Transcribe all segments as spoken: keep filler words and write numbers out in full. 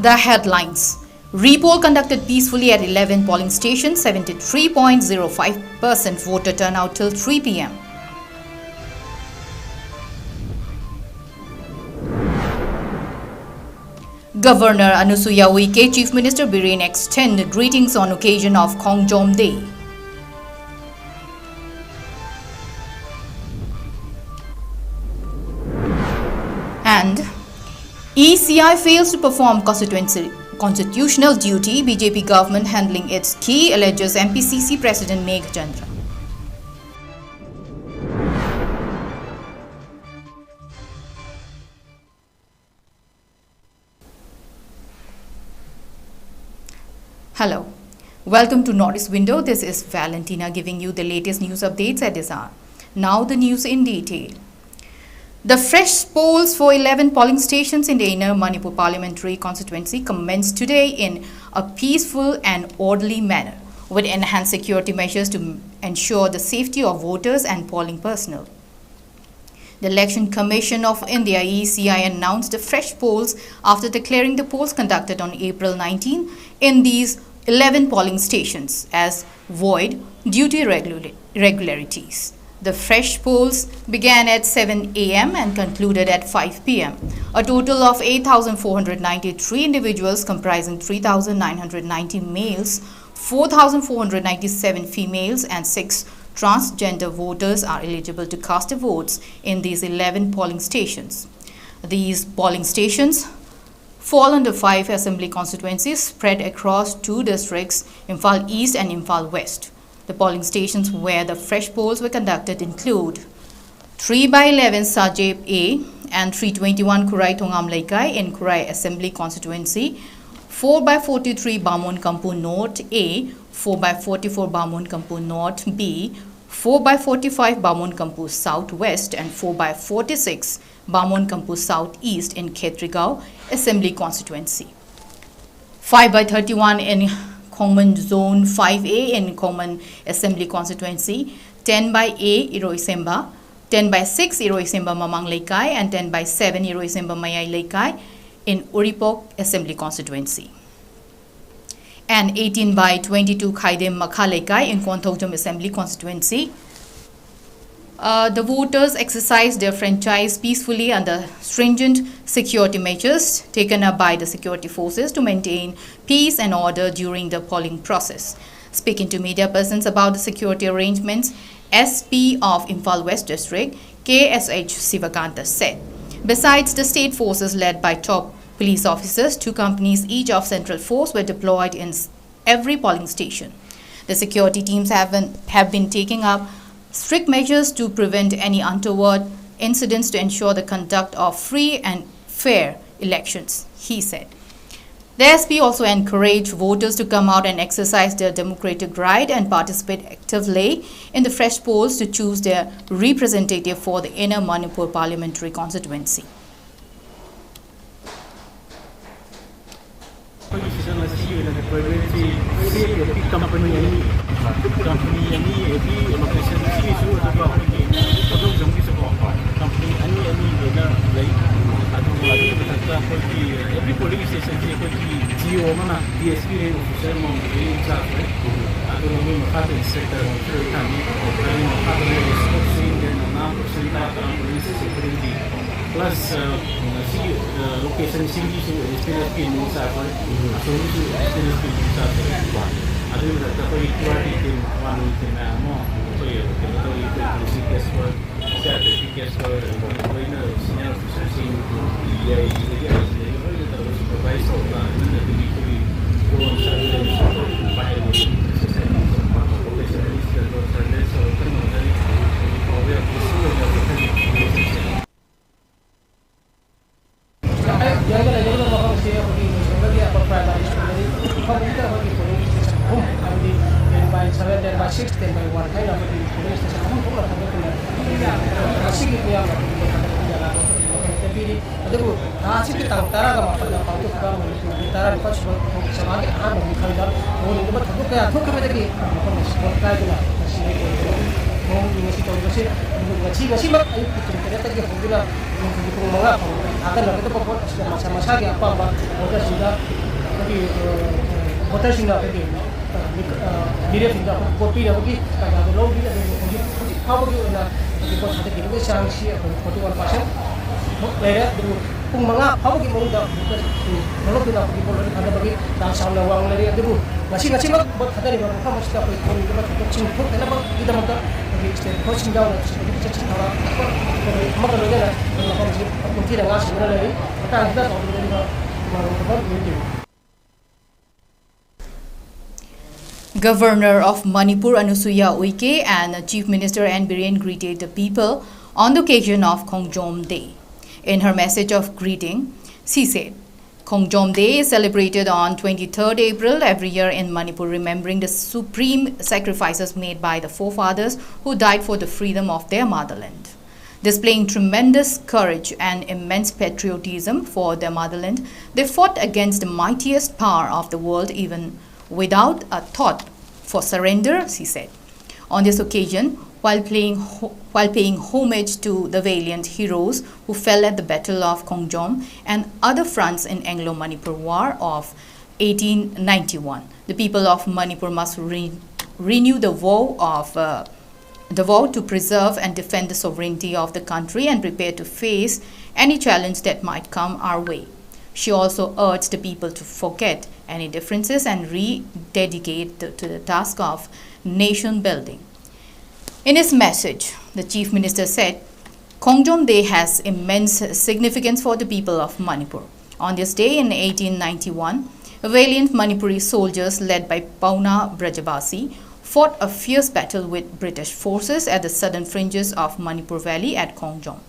The headlines. Repoll conducted peacefully at eleven polling stations, seventy-three point zero five percent voter turnout till three p.m. Governor Anusuiya Uike, Chief Minister Biren extend greetings on occasion of Khongjom Day. And E C I fails to perform constituency, constitutional duty, B J P government handling its key, alleges M P C C President Meghachandra. Hello. Welcome to Northeast Window. This is Valentina giving you the latest news updates at this hour. Now the news in detail. The fresh polls for eleven polling stations in the Inner Manipur Parliamentary Constituency commenced today in a peaceful and orderly manner, with enhanced security measures to ensure the safety of voters and polling personnel. The Election Commission of India, E C I, announced the fresh polls after declaring the polls conducted on April nineteen in these eleven polling stations as void due to irregulari-, irregularities. The fresh polls began at seven a m and concluded at five p m. A total of eight thousand four hundred ninety-three individuals, comprising three thousand nine hundred ninety males, four thousand four hundred ninety-seven females, and six transgender voters, are eligible to cast their votes in these eleven polling stations. These polling stations fall under five assembly constituencies spread across two districts, Imphal East and Imphal West. The polling stations where the fresh polls were conducted include three by eleven Sajep A and three twenty-one Khurai Thongam Leikai in Khurai Assembly Constituency, four by forty-three Bamon Kampu North A, four by forty-four Bamon Kampu North B, four by forty-five Bamon Kampu South West, and four by forty-six Bamon Kampu South East in Khetrigao Assembly Constituency, five by thirty-one in Khongman Zone five A in Khongman Assembly Constituency, ten by A Iroisemba, ten by six Iroisemba Mamang Leikai, and ten by seven Iroisemba Mayai Leikai in Uripok Assembly Constituency. And eighteen by twenty-two Khaidem Makha Leikai in Konthoujam Assembly Constituency. Uh, the voters exercised their franchise peacefully under stringent security measures taken up by the security forces to maintain peace and order during the polling process. Speaking to media persons about the security arrangements, S P of Imphal West District, K S H Sivakanta said, besides the state forces led by top police officers, two companies each of Central Force were deployed in s- every polling station. The security teams have been, have been taking up strict measures to prevent any untoward incidents to ensure the conduct of free and fair elections, he said. The S P also encouraged voters to come out and exercise their democratic right and participate actively in the fresh polls to choose their representative for the Inner Manipur Parliamentary Constituency. ꯑꯩꯈꯣꯏꯒꯤ season ꯑꯁꯤꯒꯤ ꯑꯣꯏꯅ ꯗꯤꯄ꯭ꯂꯣꯏꯃꯦꯟꯁꯤ ꯁꯤ ꯑꯦ ꯄꯤ company ꯑꯅꯤ, company ꯑꯅꯤ ꯑꯦ ꯄꯤ location ꯁꯤꯒꯤꯁꯨ, ꯑꯗꯨꯒ ꯑꯩꯈꯣꯏꯒꯤ ꯀꯣꯟꯊꯧꯖꯝꯒꯤꯁꯨꯀꯣ company ꯑꯅꯤ ꯑꯅꯤ ꯂꯣꯏꯅ ꯂꯩ꯫ ꯑꯗꯨꯒ ꯑꯗꯨꯒꯤ ꯃꯊꯛꯇ ꯑꯩꯈꯣꯏꯒꯤ ꯑꯦꯚ꯭ꯔꯤ ꯄꯣꯂꯤꯡ ꯁ꯭ꯇꯦꯁꯟꯁꯤ ꯑꯩꯈꯣꯏꯒꯤ ꯖꯤ ꯑꯣ ꯑꯃꯅ D S P rank officer ꯑꯃꯃꯝ ꯂꯣꯏꯅ ꯏꯟꯆꯥꯔꯖ ꯑꯣꯏ꯫ ꯑꯗꯨꯒ ꯃꯣꯏ ꯃꯈꯥꯗ ꯏꯟꯁꯄꯦꯛꯇꯔ ꯑꯃꯁꯨ ꯂꯣꯏ ꯊꯝꯃꯤ꯫ ꯑꯗꯨꯒꯤ ꯃꯈꯥꯗ ꯂꯩꯔꯤꯕ ꯁ꯭ꯄꯣꯔꯠꯁ ꯋꯤꯡ, ꯅꯅꯥ ꯄꯨꯁꯤꯟꯕ, ꯄꯨꯂꯤꯁ ꯁꯦꯀ꯭ꯌꯨꯔꯤꯇꯤ, ꯄ꯭ꯂꯁ ꯉꯁꯤꯒꯤ ꯂꯣꯀꯦꯁꯟꯁꯤꯡꯒꯤꯁꯨ ꯑꯦꯗꯤꯁꯅꯦꯜ ꯐꯤ ꯃꯤꯡ ꯆꯥꯈ꯭ꯔꯦ, ꯑꯁꯣꯝꯒꯤꯁꯨ ꯑꯦꯗꯤꯁꯅꯦꯜ ꯐꯤ ꯃꯤꯡ ꯆꯥꯈ꯭ꯔꯦ꯫ ꯑꯗꯨꯒꯤ ꯃꯊꯛꯇ ꯑꯩꯈꯣꯏꯒꯤ Q R T team, one team ꯃꯌꯥꯝ ꯑꯃ ꯑꯩꯈꯣꯏ ꯀꯩꯅꯣ ꯇꯧꯔꯤ, ꯑꯩꯈꯣꯏ ꯄꯨꯂꯤꯁꯀꯤ case work, C R P ꯑꯦꯐꯀꯤ ꯀꯦꯁ ꯋꯥꯔꯛ, ꯂꯣꯏꯅ ꯁꯤꯅꯤꯌꯔ ꯑꯣꯐꯤꯁꯔꯁꯤꯡ, ꯗꯤ ꯑꯥꯏ ꯖꯤꯗꯒꯤ ꯑꯥꯏ ꯖꯤꯗꯒꯤ ꯂꯣꯏꯅ ꯇꯧꯔꯒ ꯁꯨꯄꯔꯚꯥꯏꯁ ꯇꯧꯗꯅ, ꯑꯗꯨꯅ ꯑꯗꯨꯒꯤ ꯑꯩꯈꯣꯏꯒꯤ ꯗ꯭ꯔꯣꯟ ꯁꯔꯚꯤꯂꯦꯟꯁ ꯄꯥꯏꯔꯒ ꯂꯣꯀꯦꯁꯟ ꯑꯅꯤꯁꯤꯗ ꯗ꯭ꯔꯣꯟ ꯁꯔꯚꯤꯂꯦꯟꯁ ꯇꯧꯔꯒ ꯀꯟꯅ ꯍꯣꯠꯅꯔꯤ꯫ ꯍꯧꯖꯤꯛ ꯐꯥꯎꯕ ꯌꯥꯝ ꯄꯤꯁꯐꯨꯜ ꯑꯣꯏꯅ ꯆꯠꯊꯔꯤ꯫ ꯌꯦꯡꯕꯗ ꯂꯩꯒꯗꯕ ꯃꯐꯝ ꯑꯁꯤ ꯑꯩꯈꯣꯏꯒꯤ ꯂꯣꯏꯁꯤꯟꯕꯒꯤ ꯑꯄꯔ ꯄ꯭ꯔꯥꯏꯃꯥꯔꯤ ꯁ꯭ꯀꯨꯜꯗꯅꯤ꯫ ꯃꯐꯝ ꯑꯁꯤꯗ ꯑꯩꯈꯣꯏꯒꯤ ꯄꯣꯂꯤꯡ ꯁ꯭ꯇꯦꯁꯟ ꯑꯍꯨꯝ, ꯍꯥꯏꯕꯗꯤ ten by seven, ten by six, ten by one ꯍꯥꯏꯅ ꯑꯩꯈꯣꯏꯒꯤ ꯄꯣꯂꯤꯡ ꯁ꯭ꯇꯦꯁꯟ ꯑꯍꯨꯝ ꯊꯣꯛꯅ ꯈꯟꯗꯣꯛꯇꯨꯅ ꯂꯩꯔꯤ꯫ ꯃꯁꯤꯒꯤ ꯃꯤꯌꯥꯝꯅ ꯑꯩꯈꯣꯏꯒꯤ ꯄꯤꯔꯤ꯫ ꯑꯗꯨꯕꯨ ꯊꯥ ꯑꯁꯤꯒꯤ ꯇꯥꯡ ꯇꯔꯥꯒ ꯃꯥꯄꯟꯗ ꯄꯥꯡꯊꯣꯛꯈꯤꯕ ꯃꯅꯤꯄꯨꯔꯒꯤ ꯇꯔꯥꯅꯤꯄꯥꯟ ꯁꯨꯕ ꯂꯣꯛ ꯁꯚꯥꯒꯤ ꯑꯍꯥꯟꯕ ꯃꯤꯈꯜꯗ ꯊꯣꯛꯍꯟꯅꯤꯡꯗꯕ ꯊꯧꯗꯣꯛ ꯀꯌꯥ ꯊꯣꯛꯈꯤꯕꯗꯒꯤ ꯃꯐꯝ ꯑꯁꯤ ꯄꯣꯠ ꯀꯥꯏꯗꯨꯅ ꯉꯁꯤ ꯃꯐꯝ ꯉꯁꯤ ꯇꯧꯔꯤꯕꯁꯤ꯫ ꯑꯗꯨꯕꯨ ꯉꯁꯤ, ꯉꯁꯤꯃꯛ ꯑꯌꯨꯛꯀꯤ ꯄꯨꯡ ꯇꯔꯦꯠꯇꯒꯤ ꯍꯧꯗꯨꯅ ꯅꯨꯡꯊꯤꯜꯒꯤ ꯄꯨꯡ ꯃꯉꯥ ꯐꯥꯎꯕ ꯊꯥꯗꯅꯒꯗꯕ ꯚꯣꯠ ꯑꯁꯤꯗ ꯃꯁꯥ ꯃꯁꯥꯒꯤ ꯑꯄꯥꯝꯕ ꯚꯣꯇꯔꯁꯤꯡꯗ ꯑꯩꯈꯣꯏꯒꯤ, ꯑ, ꯚꯣꯇꯔꯁꯤꯡꯅ ꯑꯩꯈꯣꯏꯒꯤ, ꯑ, ꯃꯤꯛ-, ꯑ, ꯃꯤꯔꯦꯞꯁꯤꯡꯗ ꯑꯩꯈꯣꯏ ꯚꯣꯠ ꯄꯤꯅꯕꯒꯤ ꯀꯥꯏꯗꯥꯗ ꯂꯧꯔꯤ꯫ ꯑꯗꯨꯕꯨ ꯍꯧꯖꯤꯛ, ꯍꯧꯖꯤꯛ ꯐꯥꯎꯕꯒꯤ ꯑꯣꯏꯅ ꯍꯧꯖꯤꯛ ꯚꯣꯠ ꯊꯥꯗꯈꯤꯕꯒꯤ ꯆꯥꯡꯁꯤ ꯑꯩꯈꯣꯏ ꯐꯣꯔꯇꯤ ꯋꯥꯟ ꯄꯥꯔꯁꯦꯟ ꯃꯨꯛ ꯂꯩꯔꯦ꯫ ꯑꯗꯨꯕꯨ ꯄꯨꯡ ꯃꯉꯥ ꯐꯥꯎꯕꯒꯤ ꯃꯅꯨꯡꯗ ꯊꯣꯛꯂꯛꯇꯨꯅ ꯑꯩꯈꯣꯏꯒꯤ ꯚꯣꯠ ꯂꯣꯏꯅ ꯊꯥꯗꯕꯒꯤ ꯆꯥꯡ ꯆꯥꯎꯅ ꯋꯥꯡꯅ ꯂꯩꯔꯤ꯫ ꯑꯗꯨꯕꯨ ꯉꯁꯤ, ꯉꯁꯤꯃꯛ ꯚꯣꯠ ꯊꯥꯗꯔꯤꯕ ꯃꯐꯝ ꯑꯁꯤꯗ ꯑꯩꯈꯣꯏ ꯊꯣꯛꯍꯟꯅꯤꯡꯗꯕ ꯊꯧꯗꯣꯛꯁꯤꯡ ꯊꯣꯛꯇꯅꯕꯒꯤꯗꯃꯛꯇ ꯑꯩꯈꯣꯏꯒꯤ ꯁ꯭ꯇꯦꯠ ꯐꯣꯔꯁꯁꯤꯡ ꯌꯥꯎꯅ ꯁꯦꯀ꯭ꯌꯨꯔꯤꯇꯤ ꯆꯦꯛꯁꯤꯟ ꯊꯧꯔꯥꯡ ꯑꯃꯒ ꯂꯣꯏꯅꯅ ꯑꯩꯈꯣꯏ ꯃꯐꯝꯁꯤ ꯅꯤꯡꯊꯤꯅ ꯉꯥꯛ ꯁꯦꯟꯅꯗꯨꯅ ꯂꯩꯔꯤ꯫ ꯃꯇꯥꯡꯁꯤꯗ ꯇꯧꯕꯤꯒꯗꯧꯔꯤꯕ ꯏꯃꯥꯟꯅꯕ ꯊꯕꯛ ꯌꯦꯡꯕꯤꯌꯨ꯫ Governor of Manipur Anusuiya Uike and Chief Minister N Biren greeted the people on the occasion of Khongjom Day. In her message of greeting, she said, Khongjom Day is celebrated on twenty-third April every year in Manipur, remembering the supreme sacrifices made by the forefathers who died for the freedom of their motherland. Displaying tremendous courage and immense patriotism for their motherland, they fought against the mightiest power of the world, even without a thought for surrender, she said. On this occasion, while playing ho-, while paying homage to the valiant heroes who fell at the Battle of Khongjom and other fronts in Anglo-Manipur War of eighteen ninety-one, the people of Manipur must re-, renew the vow of, uh, the vow to preserve and defend the sovereignty of the country and prepare to face any challenge that might come our way. She also urged the people to forget any differences and rededicate to, to the task of nation building. In his message, the Chief Minister said, Khongjom Day has immense significance for the people of Manipur. On this day in eighteen ninety-one, valiant Manipuri soldiers led by Pauna Brajabasi fought a fierce battle with British forces at the southern fringes of Manipur Valley at Khongjom.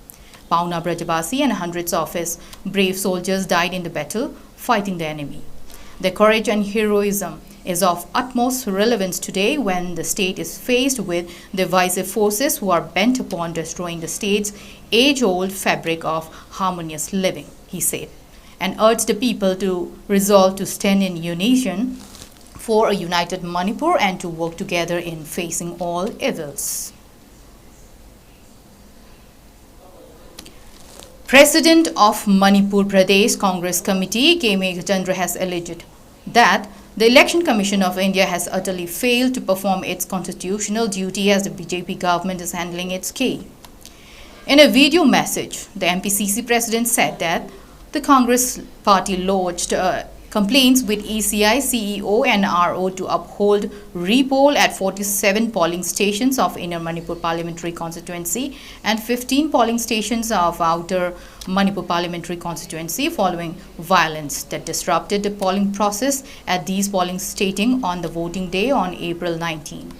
Pauna Brajabasi and hundreds of his brave soldiers died in the battle fighting the enemy. Their courage and heroism is of utmost relevance today when the state is faced with divisive forces who are bent upon destroying the state's age-old fabric of harmonious living, he said, and urged the people to resolve to stand in unison for a united Manipur and to work together in facing all evils. President of Manipur Pradesh Congress Committee, K Meghachandra, has alleged that the Election Commission of India has utterly failed to perform its constitutional duty as the B J P government is handling its case. In a video message, the M P C C president said that the Congress party lodged uh, complaints with E C I, C E O, and R O to uphold repoll at forty-seven polling stations of Inner Manipur Parliamentary Constituency and fifteen polling stations of Outer Manipur Parliamentary Constituency following violence that disrupted the polling process at these polling stating on the voting day on April nineteenth.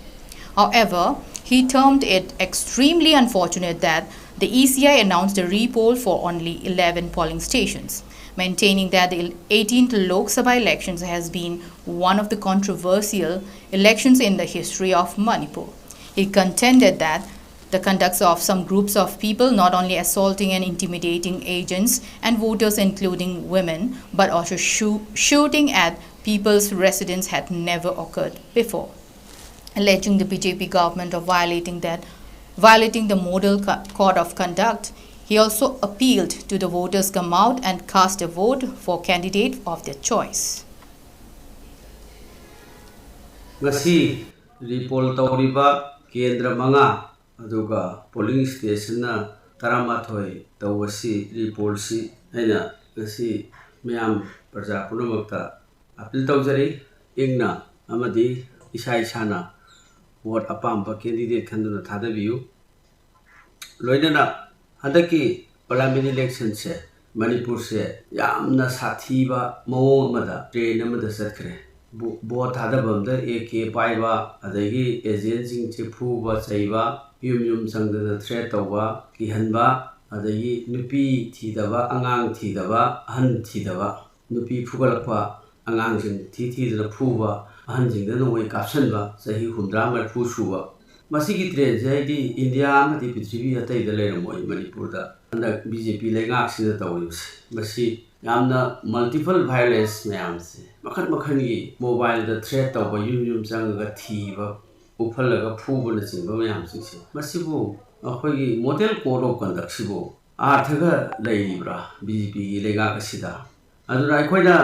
However, he termed it extremely unfortunate that the E C I announced a repoll for only eleven polling stations, maintaining that the eighteenth Lok Sabha elections has been one of the controversial elections in the history of Manipur. He contended that the conduct of some groups of people not only assaulting and intimidating agents and voters, including women, but also shoo- shooting at people's residence had never occurred before. Alleging the B J P government of violating that violating the model co- code of conduct, he also appealed to the voters come out and cast a vote for candidate of their choice. ꯉꯁꯤ ꯔꯤꯄꯣꯜ ꯇꯧꯔꯤꯕ ꯀꯦꯟꯗ꯭ꯔ ꯃꯉꯥ ꯑꯗꯨꯒ polling ꯁ꯭ꯇꯦꯁꯟꯅ ꯇꯔꯥꯃꯥꯊꯣꯏ ꯇꯧꯕꯁꯤ ꯔꯤꯄꯣꯜꯁꯤ ꯑꯩꯅ ꯉꯁꯤ ꯃꯤꯌꯥꯝ ꯄ꯭ꯔꯖꯥ ꯄꯨꯝꯅꯃꯛꯇ ꯑꯄꯤꯜ ꯇꯧꯖꯔꯤ꯫ ꯏꯪꯅ ꯑꯃꯗꯤ ꯏꯁꯥ ꯏꯁꯥꯅ ꯚꯣꯠ ꯑꯄꯥꯝꯕ ꯀꯦꯟꯗꯤꯗꯦꯠ ꯈꯟꯗꯨꯅ ꯊꯥꯗꯕꯤꯌꯨ꯫ ꯂꯣꯏꯅꯅ ꯍꯟꯗꯛꯀꯤ ꯄꯥꯔꯂꯤꯌꯥꯃꯦꯟ ꯏꯂꯦꯛꯁꯟꯁꯦ ꯃꯅꯤꯄꯨꯔꯁꯦ ꯌꯥꯝꯅ ꯁꯥꯊꯤꯕ ꯃꯑꯣꯡ ꯑꯃꯗ ꯇ꯭ꯔꯦꯟ ꯑꯃꯗ ꯆꯠꯈ꯭ꯔꯦ꯫ ꯚꯣ- ꯚꯣꯠ ꯊꯥꯗꯐꯝꯗ ꯑꯦ ꯀꯦ ꯄꯥꯏꯕ, ꯑꯗꯒꯤ ꯑꯦꯖꯦꯟꯁꯤꯡꯁꯦ ꯐꯨꯕ ꯆꯩꯕ, ꯌꯨꯝ ꯌꯨꯝ ꯆꯪꯗꯅ ꯊ꯭ꯔꯦꯠ ꯇꯧꯕ, ꯀꯤꯍꯟꯕ, ꯑꯗꯒꯤ ꯅꯨꯄꯤ ꯊꯤꯗꯕ, ꯑꯉꯥꯡ ꯊꯤꯗꯕ, ꯑꯍꯟ ꯊꯤꯗꯕ, ꯅꯨꯄꯤ ꯐꯨꯒꯠꯂꯛꯄ, ꯑꯉꯥꯡꯁꯤꯡ ꯊꯤ ꯊꯤꯗꯅ ꯐꯨꯕ, ꯑꯍꯟꯁꯤꯡꯗ ꯅꯣꯡꯃꯩ ꯀꯥꯞꯁꯤꯟꯕ, ꯆꯍꯤ ꯍꯨꯝꯗ꯭ꯔꯥ ꯃꯔꯤꯐꯨ ꯁꯨꯕ, ꯃꯁꯤꯒꯤ ꯇ꯭ꯔꯦꯟꯁꯦ ꯑꯩꯗꯤ ꯏꯟꯗꯤꯌꯥ ꯑꯃꯗꯤ ꯄ꯭ꯔꯤꯊꯤꯕꯤ ꯑꯇꯩꯗ ꯂꯩꯔꯝꯃꯣꯏ, ꯃꯅꯤꯄꯨꯔꯗ ꯍꯟꯗꯛ ꯕꯤ ꯖꯦ ꯄꯤ ꯂꯩꯉꯥꯛꯁꯤꯅ ꯇꯧꯔꯤꯕꯁꯦ꯫ ꯃꯁꯤ ꯌꯥꯝꯅ ꯃꯜꯇꯤꯄꯜ ꯚꯥꯏꯑꯣꯂꯦꯟꯁ ꯃꯌꯥꯝꯁꯦ, ꯃꯈꯟ ꯃꯈꯟꯒꯤ ꯃꯣꯕꯥꯏꯜꯗ ꯊ꯭ꯔꯦꯠ ꯇꯧꯕ, ꯌꯨꯝ ꯌꯨꯝ ꯆꯪꯉꯒ ꯊꯤꯕ, ꯎꯞꯍꯜꯂꯒ ꯐꯨꯕꯅꯆꯤꯡꯕ ꯃꯌꯥꯝꯁꯤꯡꯁꯦ, ꯃꯁꯤꯕꯨ ꯑꯩꯈꯣꯏꯒꯤ ꯃꯣꯗꯦꯜ ꯀꯣꯗ ꯑꯣꯐ ꯀꯟꯗꯛꯁꯤꯕꯨ ꯑꯥꯔꯊꯒ ꯂꯩꯔꯤꯕ꯭ꯔꯥ ꯕꯤ ꯖꯦ ꯄꯤꯒꯤ ꯂꯩꯉꯥꯛ ꯑꯁꯤꯗ? ꯑꯗꯨꯅ ꯑꯩꯈꯣꯏꯅ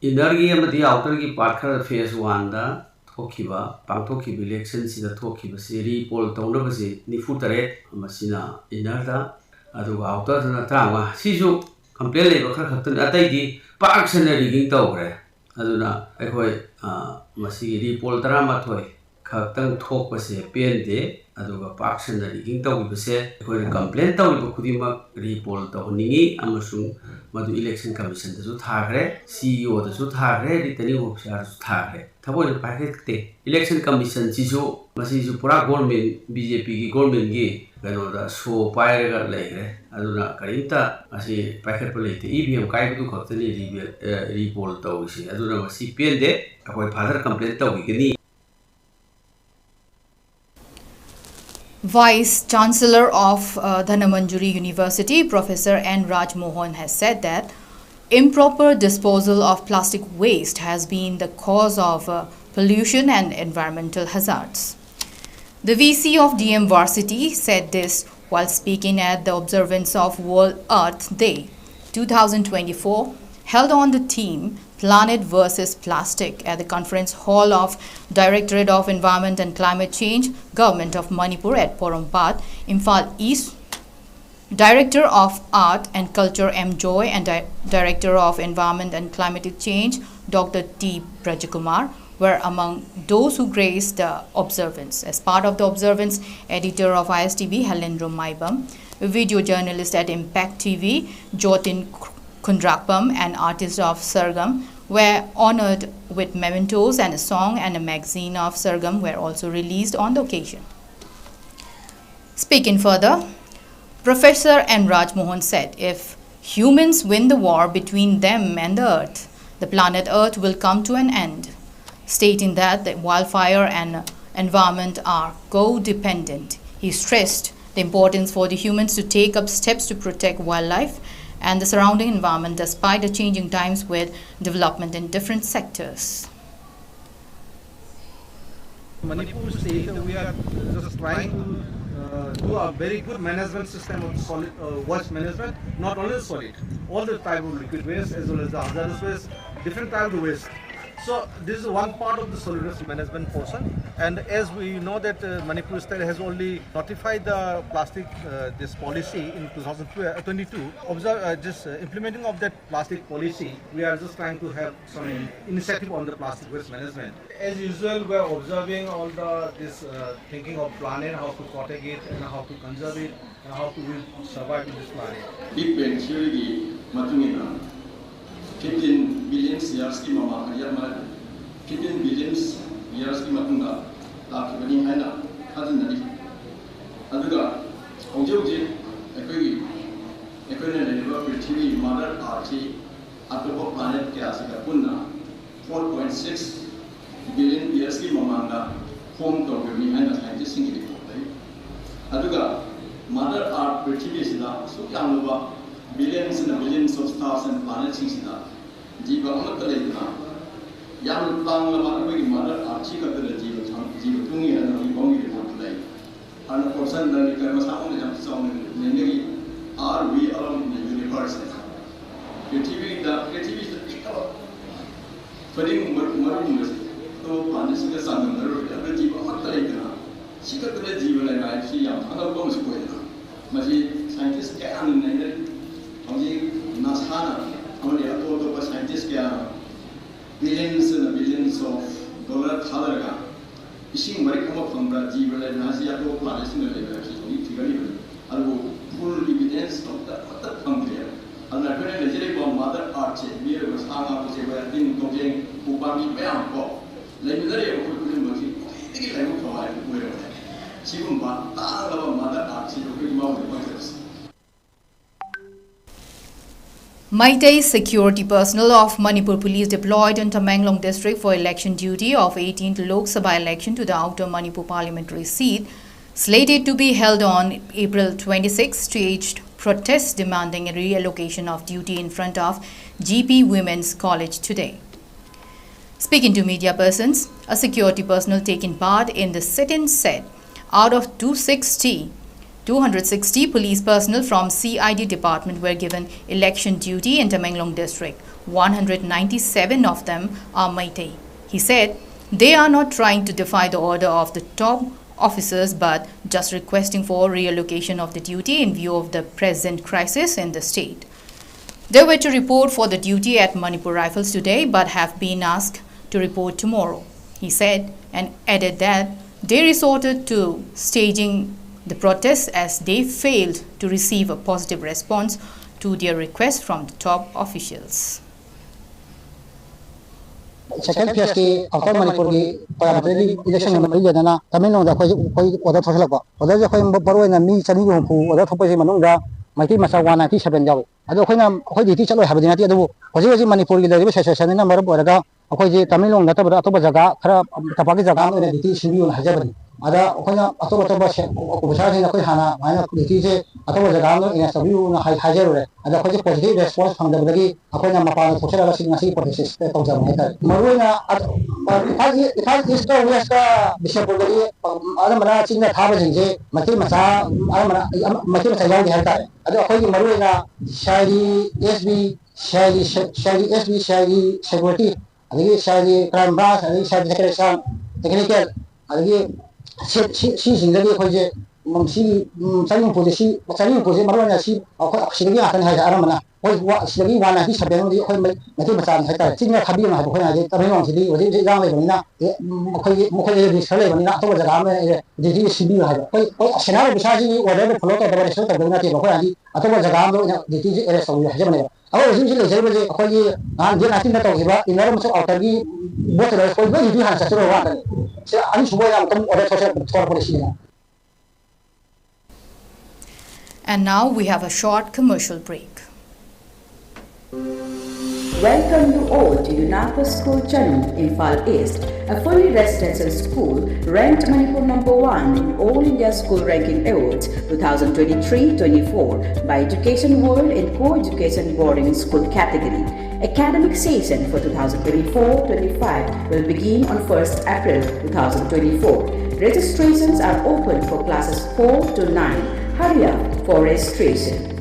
ꯏꯟꯅꯔꯒꯤ ꯑꯃꯗꯤ ꯑꯥꯎꯇꯔꯒꯤ ꯄꯥꯔꯠ ꯈꯔ ꯐꯦꯁ ꯋꯥꯟꯗ ꯊꯣꯛꯈꯤꯕ, ꯄꯥꯡꯊꯣꯛꯈꯤꯕ ꯏꯂꯦꯛꯁꯟꯁꯤꯗ ꯊꯣꯛꯈꯤꯕꯁꯤ ꯔꯤꯄꯣꯜ ꯇꯧꯅꯕꯁꯤ ꯅꯤꯐꯨ ꯇꯔꯦꯠ, ꯃꯁꯤꯅ ꯏꯟꯅꯔꯗ, ꯑꯗꯨꯒ ꯑꯥꯎꯇꯔꯗꯅ ꯇꯔꯥꯃꯉꯥ꯫ ꯁꯤꯁꯨ ꯀꯝꯄ꯭ꯂꯦꯟ ꯂꯩꯕ ꯈꯔ ꯈꯛꯇꯅꯤ, ꯑꯇꯩꯗꯤ ꯄꯥꯛ ꯁꯟꯅ ꯔꯤꯒꯤꯡ ꯇꯧꯈ꯭ꯔꯦ꯫ ꯑꯗꯨꯅ ꯑꯩꯈꯣꯏ, ꯑ, ꯃꯁꯤꯒꯤ ꯔꯤꯄꯣꯜ ꯇꯔꯥꯃꯥꯊꯣꯏ ꯈꯛꯇꯪ ꯊꯣꯛꯄꯁꯦ ꯄꯦꯟꯗꯦ꯫ ꯑꯗꯨꯒ ꯄꯥꯛ ꯁꯟꯅ ꯔꯤꯒꯤꯡ ꯇꯧꯈꯤꯕꯁꯦ ꯑꯩꯈꯣꯏꯅ ꯀꯝꯄ꯭ꯂꯦꯟ ꯇꯧꯔꯤꯕ ꯈꯨꯗꯤꯡꯃꯛ ꯔꯤꯄꯣꯜ ꯇꯧꯍꯟꯅꯤꯡꯉꯤ, ꯑꯃꯁꯨꯡ ꯃꯗꯨ ꯏꯂꯦꯛꯁꯟ ꯀꯃꯤꯁꯟꯗꯁꯨ ꯊꯥꯈ꯭ꯔꯦ, ꯁꯤ ꯏ ꯑꯣꯗꯁꯨ ꯊꯥꯈ꯭ꯔꯦ, ꯔꯤꯇꯔꯅꯤꯡ ꯑꯣꯐꯤꯁꯥꯔꯗꯁꯨ ꯊꯥꯈ꯭ꯔꯦ꯫ ꯊꯑꯣꯏꯅ ꯄꯥꯏꯈꯠꯇꯦ꯫ ꯏꯂꯦꯛꯁꯟ ꯀꯃꯤꯁꯟꯁꯤꯁꯨ, ꯃꯁꯤꯁꯨ ꯄꯨꯔꯥ ꯒꯣꯔꯃꯦꯟ, ꯕꯤ ꯖꯦ ꯄꯤꯒꯤ ꯒꯣꯔꯃꯦꯟꯒꯤ ꯀꯩꯅꯣꯗ ꯁꯣ ꯄꯥꯏꯔꯒ ꯂꯩꯈ꯭ꯔꯦ꯫ ꯑꯗꯨꯅ ꯀꯔꯤꯝꯇ ꯃꯁꯤ ꯄꯥꯏꯈꯠꯄ ꯂꯩꯇꯦ꯫ ꯏ ꯚꯤ ꯑꯦꯝ ꯀꯥꯏꯕꯗꯨ ꯈꯛꯇꯅꯤ ꯔꯤꯕꯦꯜ-, ꯑ, ꯔꯤꯄꯣꯜ ꯇꯧꯔꯤꯁꯦ꯫ ꯑꯗꯨꯅ ꯃꯁꯤ ꯄꯦꯟꯗꯦ꯫ ꯑꯩꯈꯣꯏ ꯐꯥꯗꯔ ꯀꯝꯄ꯭ꯂꯦꯟ ꯇꯧꯈꯤꯒꯅꯤ꯫ Vice Chancellor of uh, Dhanamanjuri University, Professor N Raj Mohan, has said that improper disposal of plastic waste has been the cause of uh, pollution and environmental hazards. The V C of D M Varsity said this while speaking at the observance of World Earth Day two thousand twenty-four, held on the theme Planet versus Plastic at the conference hall of Directorate of Environment and Climate Change, Government of Manipur at Porompat, Imphal East. Director of Art and Culture M Joy and Di- Director of Environment and Climatic Change Doctor T Brajakumar were among those who graced the observance. As part of the observance, editor of I S T B Halendro Maibam, video journalist at Impact T V Jotin Kundrakpam, and artist of Sargam were honored with mementos, and a song and a magazine of Sargam were also released on the occasion. Speaking further, Professor N Raj Mohan said if humans win the war between them and the earth, the planet Earth will come to an end, stating that the wildfire and environment are co-dependent. He stressed the importance for the humans to take up steps to protect wildlife and the surrounding environment despite the changing times with development in different sectors. Manipur state, we are just trying to uh, do a very good management system of solid uh, waste management, not only solid, all the type of liquid waste as well as the hazardous waste, different type of waste. So this is one part of the solid waste management portion. And as we know that uh, Manipur state has already notified the plastic uh, this policy in two thousand twenty-two, observe uh, just uh, implementing of that plastic policy, we are just trying to have some initiative on the plastic waste management. As usual, we are observing all the this uh, thinking of planet, how to protect it and how to conserve it and how to will survive in this planet. Big Bang Theory ꯒꯤ ꯃꯇꯨꯡ ꯏꯟꯅ fifteen billion years ꯀꯤ ꯃꯃꯥꯡ, fifteen billion years ꯀꯤ ꯃꯇꯨꯡꯗ ꯂꯥꯛꯈꯤꯕꯅꯤ ꯍꯥꯏꯅ ꯊꯥꯖꯅꯔꯤ꯫ ꯑꯗꯨꯒ ꯍꯧꯖꯤꯛ ꯍꯧꯖꯤꯛ ꯑꯩꯈꯣꯏꯒꯤ ꯑꯩꯈꯣꯏꯅ ꯂꯩꯔꯤꯕ ꯄ꯭ꯔꯤꯊꯤꯕꯤ, Mother Earth ꯁꯤ ꯑꯇꯣꯞꯄ planet ꯀꯌꯥꯁꯤꯒ ꯄꯨꯟꯅ four point six billion years ꯀꯤ ꯃꯃꯥꯡꯗ form ꯇꯧꯈꯤꯕꯅꯤ ꯍꯥꯏꯅ scientist ꯁꯤꯡꯒꯤ report ꯂꯩ꯫ ꯑꯗꯨꯒ Mother Earth ꯄ꯭ꯔꯤꯊꯤꯕꯤꯁꯤꯗ ꯑꯁꯨꯛ ꯌꯥꯝꯂꯕ billions and billions of stars and planet ꯁꯤꯡꯁꯤꯗ ꯖꯤꯕ ꯑꯃꯠꯇ ꯂꯩꯇꯅ, ꯌꯥꯝꯅ ꯇꯥꯡꯂꯕ ꯑꯩꯈꯣꯏꯒꯤ Mother Earth ꯁꯤ ꯈꯛꯇꯗ ꯖꯤꯕ ꯊꯝ-, ꯖꯤꯕ ꯇꯨꯡꯉꯤ ꯍꯥꯏꯅ ꯍꯧꯖꯤꯛ ꯐꯥꯎꯒꯤ report ꯂꯩ꯫ ꯑꯗꯨꯅ question ꯗꯔꯀꯥꯔ ꯃꯁꯥ ꯃꯎꯅ ꯌꯥꯝ ꯆꯥꯎꯅ ꯂꯦꯡꯅꯔꯤ, "Are we alone in the universe?" ꯍꯥꯏꯅ꯫ ꯄ꯭ꯔꯤꯊꯤꯕꯤꯗ, ꯄ꯭ꯔꯤꯊꯤꯕꯤꯁꯤꯗ ꯄꯤꯛꯈ꯭ꯔꯕ ꯈꯨꯗꯤꯡ ꯃꯔꯨ-, ꯃꯔꯨꯒꯨꯝꯕꯁꯤ ꯑꯇꯣꯞꯄ planetꯁꯤꯡꯒ ꯆꯥꯡꯗꯝꯅꯔꯨꯔꯗꯤ, ꯑꯗꯨ ꯖꯤꯕ ꯑꯃꯠꯇ ꯂꯩꯇꯅ, ꯁꯤ ꯈꯛꯇꯗ ꯖꯤꯕ ꯂꯩꯕ ꯍꯥꯏꯕꯁꯤ ꯌꯥꯝ ꯑꯉꯛꯄ ꯑꯃꯁꯨ ꯑꯣꯏꯗꯅ, ꯃꯁꯤ scientist ꯀꯌꯥꯅ ꯅꯩꯅꯔꯤ꯫ ꯍꯧꯖꯤꯛ NASAꯅ ꯑꯃꯗꯤ ꯑꯇꯣꯞ ꯑꯇꯣꯞꯄ scientist ꯀꯌꯥꯅ billions and billions of dollar ꯊꯥꯗꯔꯒ ꯏꯁꯤꯡ ꯃꯔꯤꯛ ꯑꯃ ꯐꯪꯕ꯭ꯔꯥ, ꯖꯤꯕ ꯂꯩꯕ꯭ꯔꯥ ꯍꯥꯏꯁꯤ ꯑꯇꯣꯞꯄ planetꯁꯤꯡꯗ ꯂꯩꯕ꯭ꯔꯥ ꯍꯥꯏꯕꯁꯤ ꯍꯧꯖꯤꯛ ꯊꯤꯒꯠꯂꯤꯕꯅꯤ꯫ ꯑꯗꯨꯕꯨ full evidence ꯑꯃꯠꯇ, ꯑꯃꯠꯇ ꯐꯪꯗ꯭ꯔꯤ꯫ ꯑꯗꯨꯅ ꯑꯩꯈꯣꯏꯅ ꯂꯩꯖꯔꯤꯕ Mother Earthꯁꯦ, ꯃꯤꯑꯣꯏꯕ, ꯁꯥ ꯉꯥ, ꯎꯆꯦꯛ ꯋꯥꯌꯥ, ꯇꯤꯟ, ꯀꯧꯖꯦꯡ, ꯎꯄꯥꯝꯕꯤ ꯃꯌꯥꯝ ꯀꯣ, ꯂꯩꯃꯤꯟꯅꯔꯤꯕ ꯑꯩꯈꯣꯏ ꯄꯨꯝꯅꯃꯛꯁꯤ ꯈ꯭ꯋꯥꯏꯗꯒꯤ ꯂꯥꯏꯕꯛ ꯐꯕ ꯍꯥꯏꯕꯗꯨ ꯑꯣꯏꯔꯕꯅꯦ꯫ ꯁꯤꯒꯨꯝꯕ ꯇꯥꯡꯂꯕ Mother Earthꯁꯤ ꯑꯩꯈꯣꯏ ꯏꯃꯥ ꯑꯣꯏꯅ ꯐꯪꯖꯕꯁꯤ꯫ Meitei security personnel of Manipur Police deployed in Tamenglong district for election duty of eighteenth Lok Sabha election to the Outer Manipur parliamentary seat, slated to be held on April twenty-sixth, staged protests demanding a reallocation of duty in front of G P Women's College today. Speaking to media persons, a security personnel taking part in the sit-in said, Out of two sixty, two hundred sixty police personnel from C I D department were given election duty in Tamenglong district. One hundred ninety-seven of them are Meitei. He said they are not trying to defy the order of the top officers but just requesting for reallocation of the duty in view of the present crisis in the state. They were to report for the duty at Manipur Rifles today but have been asked to report tomorrow, he said, and added that they resorted to staging the protests as they failed to receive a positive response to their request from the top officials. Second phase ꯀꯤ Outer ꯃꯅꯤꯄꯨꯔꯒꯤ parliamentary ꯏꯂꯦꯛꯁꯟꯒ ꯃꯔꯤ ꯂꯩꯅꯅ ꯇꯃꯦꯡꯂꯣꯡꯗ ꯑꯩꯈꯣꯏ ꯑꯩꯈꯣꯏ order ꯊꯣꯛꯆꯜꯂꯛꯄ꯫ ꯑꯣꯔꯗꯔꯁꯦ ꯑꯩꯈꯣꯏ ꯃꯔꯨ ꯑꯣꯏꯅ ꯃꯤ ꯆꯅꯤꯒ ꯍꯨꯝꯐꯨ ꯑꯣꯔꯗꯔ ꯊꯣꯛꯄꯁꯤ ꯃꯅꯨꯡꯗ ꯃꯩꯇꯩ ꯃꯆꯥ ꯋꯥꯟ ꯅꯥꯏꯟꯇꯤ ꯁꯕꯦꯟ ꯌꯥꯎꯏ꯫ ꯑꯗꯣ ꯑꯩꯈꯣꯏꯅ ꯑꯩꯈꯣꯏ ꯗ꯭ꯌꯨꯇꯤ ꯆꯠꯂꯣꯏ ꯍꯥꯏꯕꯗꯤ ꯅꯠꯇꯦ, ꯑꯗꯨꯕꯨ ꯍꯧꯖꯤꯛ ꯍꯧꯖꯤꯛ ꯃꯅꯤꯄꯨꯔꯒꯤ ꯂꯩꯔꯤꯕ ꯁꯤꯆꯨꯋꯦꯁꯟꯁꯤꯅ ꯃꯔꯝ ꯑꯣꯏꯔꯒ ꯑꯩꯈꯣꯏꯁꯦ ꯇꯃꯦꯡꯂꯣꯡ ꯅꯠꯇꯕꯗ ꯑꯇꯣꯞꯄ ꯖꯒꯥ ꯈꯔ ꯇꯝꯄꯥꯛꯀꯤ ꯖꯒꯥ ꯑꯃ ꯑꯣꯏꯅ ꯗ꯭ꯌꯨꯇꯤ ꯁꯤꯟꯕꯤꯌꯨꯅ ꯍꯥꯏꯖꯕꯅꯤ꯫ ꯑꯗ ꯑꯩꯈꯣꯏꯅ ꯑꯇꯣꯞ ꯑꯇꯣꯞꯄ ꯑꯣꯐꯤꯁꯥꯔꯁꯤꯡ ꯑꯩꯈꯣꯏ ꯍꯥꯟꯅ ꯑꯗꯨꯃꯥꯏꯅ ꯗ꯭ꯌꯨꯇꯤꯁꯦ ꯑꯇꯣꯞꯄ ꯖꯒꯥ ꯑꯃꯗ ꯑꯦꯔꯦꯟꯖ ꯇꯧꯕꯤꯌꯨꯅ ꯍꯥꯏ- ꯍꯥꯏꯖꯔꯨꯔꯦ꯫ ꯑꯗ ꯑꯩꯈꯣꯏꯁꯦ ꯄꯣꯖꯤꯇꯤꯚ ꯔꯦꯁꯄꯣꯟꯁ ꯐꯪꯗꯕꯗꯒꯤ ꯑꯩꯈꯣꯏꯅ ꯃꯄꯥꯟꯗ ꯊꯣꯛꯆꯔꯒ ꯁꯤ ꯉꯁꯤ ꯄ꯭ꯔꯣꯇꯦꯁ ꯇꯧꯖꯕꯅꯤ ꯍꯥꯏꯇꯥꯔꯦ꯫ ꯃꯔꯨꯑꯣꯏꯅ ꯑ- ꯑ- Imphal E- Imphal east west ꯕꯤꯁꯦꯝꯄꯨꯔꯗꯒꯤ ꯑ- ꯑꯅꯝꯕꯅ ꯆꯤꯡꯗ ꯊꯥꯕꯁꯤꯡꯁꯦ ꯃꯩꯇꯩ ꯃꯆꯥ ꯑꯅꯝꯕꯅ ꯑ- ꯃꯩꯇꯩ ꯃꯆꯥ ꯌꯥꯎꯗꯦ ꯍꯥꯏꯕ ꯇꯥꯔꯦ꯫ ꯑꯗꯣ ꯑꯩꯈꯣꯏꯒꯤ ꯃꯔꯨꯑꯣꯏꯅ C I D S B C I D C I D S B C I D security ꯑꯗꯒꯤ C I D crime branch ꯑꯗꯒꯤ ꯁꯤ ꯑꯥꯏ ꯗꯤ ꯁꯦꯀ꯭ꯔꯦꯁꯟ ꯇꯦꯛꯅꯤꯀꯦꯜ ꯑꯗꯒꯤ ꯁꯤ- ꯁꯤ- ꯁꯤꯁꯤꯡꯗꯒꯤ ꯑꯩꯈꯣꯏꯁꯦ ꯎꯝ, ꯁꯤ ꯎꯝ, ꯆꯅꯤ ꯍꯨꯝꯐꯨꯁꯦ ꯁꯤ ꯆꯅꯤ ꯍꯨꯝꯐꯨꯁꯦ ꯃꯔꯨ ꯑꯣꯏꯅ ꯁꯤ ꯑꯩꯈꯣꯏ ꯁꯤꯗꯒꯤ ꯉꯥꯛꯇꯅꯤ ꯍꯥꯏꯁꯦ ꯑꯅꯝꯕꯅ꯫ ꯑꯩꯈꯣꯏ ꯋꯥ- ꯁꯤꯗꯒꯤ ꯋꯥꯟ ꯅꯥꯏꯟꯇꯤ ꯁꯕꯦꯟ ꯑꯃꯗꯤ ꯑꯩꯈꯣꯏ ꯃꯩ- ꯃꯩꯇꯩ ꯃꯆꯥꯅꯤ ꯍꯥꯏꯇꯥꯔꯦ꯫ ꯆꯤꯡꯗ ꯊꯥꯕꯤꯒꯅꯨ ꯍꯥꯏꯕ ꯑꯩꯈꯣꯏꯅ ꯍꯥꯏꯗꯤ ꯇꯃꯦꯡꯂꯣꯡꯁꯤꯗꯤ ꯍꯧꯖꯤꯛ ꯍꯧꯖꯤꯛ ꯏꯔꯥꯡ ꯂꯩꯕꯅꯤꯅ ꯑꯦ, ꯎꯝ, ꯑꯩꯈꯣꯏꯒꯤ ꯃꯈꯣꯏꯗ ꯔꯤꯁꯛ ꯂꯩꯕꯅꯤꯅ ꯑꯇꯣꯞꯄ ꯖꯒꯥ ꯑꯃ ꯑꯦ, ꯗ꯭ꯌꯨꯇꯤ ꯁꯤꯟꯕꯤꯌꯨ ꯍꯥꯏꯕ꯫ ꯑꯩꯈꯣꯏ ꯑꯩꯈꯣꯏ ꯁꯦꯅꯥ ꯑꯣꯐꯤꯁꯥꯔꯁꯤꯡꯒꯤ ꯑꯣꯔꯗꯔꯗꯨ ꯐꯣꯂꯣ ꯇꯧꯗꯕ ꯔꯦꯁꯄꯦꯛ ꯇꯧꯗꯕ ꯅꯠꯇꯦꯕ꯫ ꯑꯩꯈꯣꯏ ꯍꯥꯏꯗꯤ ꯑꯇꯣꯞꯄ ꯖꯒꯥ ꯑꯃꯗ ꯑꯣꯏꯅ ꯗ꯭ꯌꯨꯇꯤꯁꯦ ꯑꯦꯔꯦꯁ ꯇꯧꯕꯤꯌꯨ ꯍꯥꯏꯖꯕꯅꯦꯕ꯫ ꯑꯩꯈꯣꯏ ꯍꯧꯖꯤꯛ ꯍꯧꯖꯤꯛ ꯂꯩꯖꯔꯤꯕꯁꯦ ꯑꯩꯈꯣꯏꯒꯤ ꯅꯍꯥꯟ ꯗꯦꯠ ꯅꯥꯏꯟꯇꯤꯟꯗ ꯇꯧꯈꯤꯕ ꯏꯟꯅꯔ ꯑꯃꯁꯨꯡ ꯑꯥꯎꯇꯔꯒꯤ ꯕꯣꯠ ꯇꯧꯔꯒ ꯑꯩꯈꯣꯏ ꯂꯣꯏ ꯗ꯭ꯌꯨꯇꯤ ꯍꯥꯟꯅ ꯆꯠꯆꯔꯕ ꯉꯥꯛꯇꯅꯤ꯫ ꯁꯤ ꯑꯅꯤꯁꯨꯕ ꯑꯣꯏꯅ ꯑꯃꯨꯛꯇꯪ ꯑꯣꯔꯗꯔ ꯊꯣꯛꯂꯛꯄꯅꯦ ꯁꯤꯅ꯫ And now we have a short commercial break. Welcome you all to Yunapa School Channel, Imphal East, a fully residential school ranked Manipur number one in All India School Ranking Awards two thousand twenty-three twenty-four by Education World in Co-Education Boarding School category. Academic session for two thousand twenty-four twenty-five will begin on first April two thousand twenty-four. Registrations are open for classes four to nine. Hurry up for registration.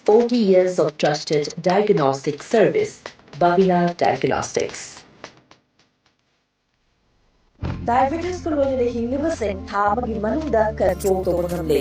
Forty years of trusted diagnostic service, Babila Diagnostics. Diabetes ꯀ ꯂꯣꯏꯅꯅ ꯍꯤꯡꯂꯤꯕꯁꯤꯡ ꯊꯥ ꯑꯃꯒꯤ ꯃꯅꯨꯡꯗ control ꯇꯧꯕ ꯉꯝꯂꯦ꯫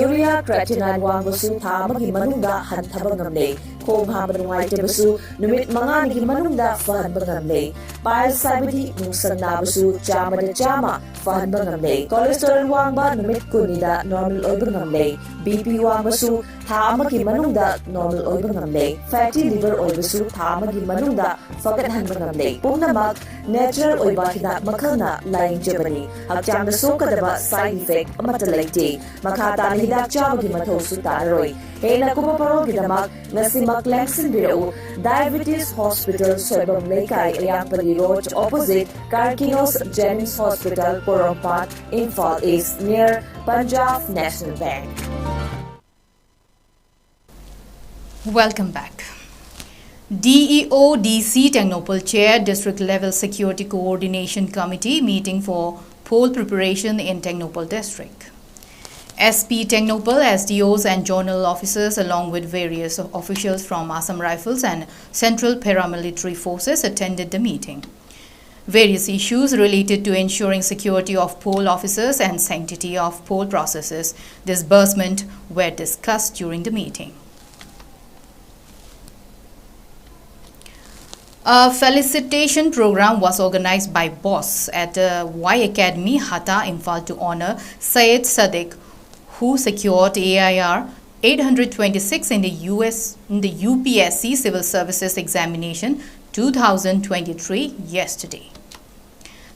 Urea creatinine ꯋꯥꯡꯕꯁꯨ ꯊꯥ ꯑꯃꯒꯤ ꯃꯅꯨꯡꯗ ꯍꯟꯊꯕ ꯉꯝꯂꯦ꯫ ꯈꯣꯡ ꯍꯥꯝꯕ ꯅꯨꯡꯉꯥꯏꯇꯕꯁꯨ ꯅꯨꯃꯤꯠ ꯃꯉꯥꯅꯤꯒꯤ ꯃꯅꯨꯡꯗ ꯐꯍꯟꯕ ꯉꯝꯂꯦ꯫ Piles ꯍꯥꯏꯕꯗꯤ ꯅꯨꯡꯁꯪ ꯅꯥꯕꯁꯨ ꯆꯥꯝꯃꯗ ꯆꯥꯝꯃ ꯐꯍꯟꯕ ꯉꯝꯂꯦ꯫ Cholesterol ꯋꯥꯡꯕ ꯅꯨꯃꯤꯠ ꯀꯨꯟꯅꯤꯗ normal ꯑꯣꯏꯕ ꯉꯝꯂꯦ꯫ BP ꯋꯥꯡꯕꯁꯨ ꯊꯥ ꯑꯃꯒꯤ ꯃꯅꯨꯡꯗ normal ꯑꯣꯏꯕ ꯉꯝꯂꯦ꯫ Fatty liver ꯑꯣꯏꯕꯁꯨ ꯊꯥ ꯑꯃꯒꯤ ꯃꯅꯨꯡꯗ ꯐꯒꯠꯍꯟꯕ ꯉꯝꯂꯦ꯫ ꯄꯨꯝꯅꯃꯛ natural ꯑꯣꯏꯕ ꯍꯤꯗꯥꯛ ꯃꯈꯜꯅ ꯂꯥꯌꯦꯡꯖꯕꯅꯤ꯫ ꯍꯛꯆꯥꯡꯗ ꯁꯣꯛꯀꯗꯕ side effect ꯑꯃꯠꯇ ꯂꯩꯇꯦ꯫ ꯃꯈꯥ ꯇꯥꯅ ꯍꯤꯗꯥꯛ ꯆꯥꯕꯒꯤ ꯃꯊꯧꯁꯨ ꯇꯥꯔꯔꯣꯏ꯫ ꯍꯦꯟꯅ ꯀꯨꯞꯄ ꯄꯥꯎꯈꯨꯝꯒꯤꯗꯃꯛ ꯉꯁꯤꯃꯛ ꯂꯦꯡꯁꯤꯟꯕꯤꯔꯛꯎ꯫ Diabetes Hospital, ꯁꯣꯏꯕꯝ ꯂꯩꯀꯥꯏ, ꯑꯌꯥꯡꯄꯜꯂꯤ Road, opposite Karkinos Jennings Hospital, Porompat, Imphal East, near Punjab National Bank. Welcome back. D E O D C Tengnoupal chair District Level Security Coordination Committee meeting for poll preparation in Tengnoupal district. S P Tengnoupal, S D Os and zonal officers along with various officials from Assam Rifles and Central Paramilitary Forces attended the meeting. Various issues related to ensuring security of poll officers and sanctity of poll processes disbursement were discussed during the meeting. A felicitation program was organized by boss at uh, Y Academy, Hatta, Imphal to honor Syed Sadiq, who secured A I R eight hundred twenty-six in the U S in the U P S C Civil Services Examination two thousand twenty-three yesterday.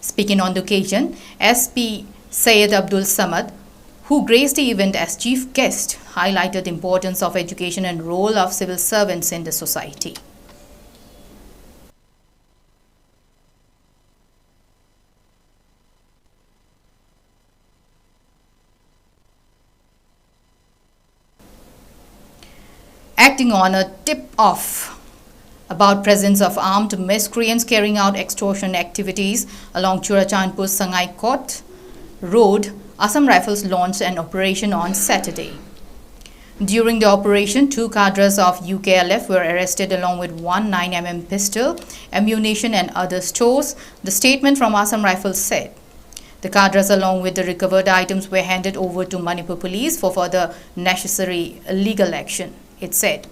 Speaking on the occasion, S P Syed Abdul Samad, who graced the event as chief guest, highlighted the importance of education and role of civil servants in the society. Acting on a tip-off about presence of armed miscreants carrying out extortion activities along Churachandpur Sangaikot Road, Assam Rifles launched an operation on Saturday. During the operation, two cadres of U K L F were arrested along with one nine M M pistol, ammunition and other stores, the statement from Assam Rifles said. The cadres, along with the recovered items, were handed over to Manipur police for further necessary legal action, it said.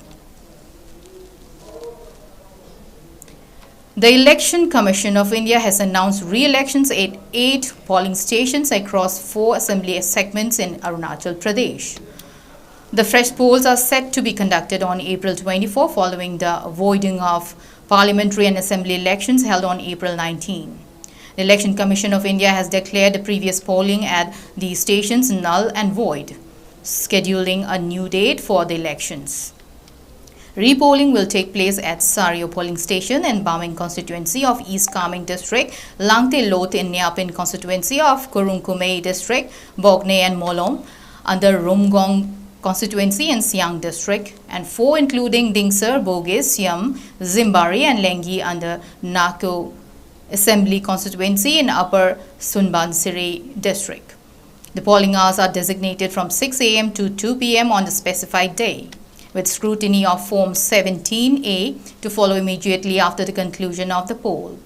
The Election Commission of India has announced re-elections at eight polling stations across four assembly segments in Arunachal Pradesh. The fresh polls are set to be conducted on April twenty-four following the voiding of parliamentary and assembly elections held on April nineteen. The Election Commission of India has declared the previous polling at these stations null and void, scheduling a new date for the elections. Repolling will take place at Sario polling station in Bameng constituency of East Kameng district, Langte Lot in Nyapin constituency of Kurung Kumey district, Bokney and Molom under Rumgong constituency in Siang district, and four including Dingsar, Bogis, Siam, Zimbari and Lengi under Nako assembly constituency in Upper Sunbansiri district. The polling hours are designated from six a m to two p m on the specified day, with scrutiny of Form seventeen A to follow immediately after the conclusion of the poll.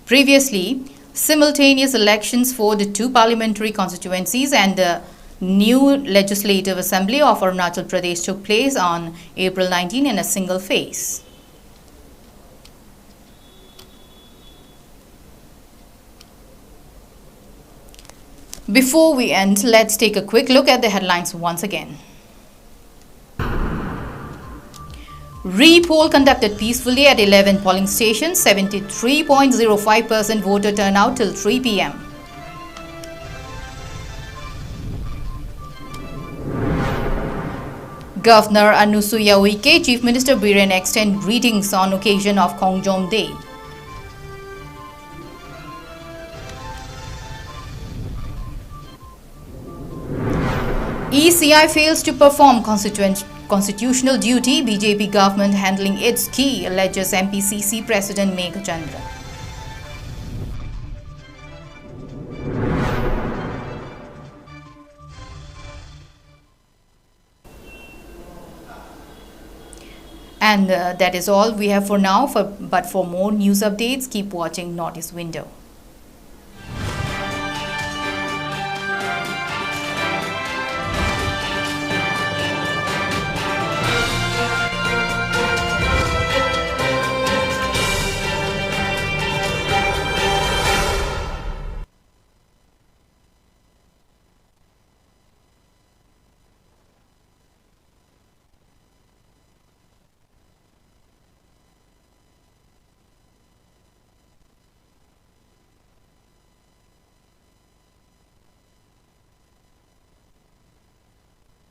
Previously, simultaneous elections for the two parliamentary constituencies and the new Legislative Assembly of Arunachal Pradesh took place on April nineteen in a single phase. Before we end, let's take a quick look at the headlines once again. Re-poll conducted peacefully at eleven polling stations, seventy-three point zero five percent voter turnout till three p m. Governor Anusuiya Uike, Chief Minister Biren extend greetings on occasion of Khongjom Day. E C I fails to perform constituent-, constitutional duty, B J P government handling its key, alleges M P C C President Meghachandra. And, uh, that is all we have for now, for, but for more news updates, keep watching Northeast Window.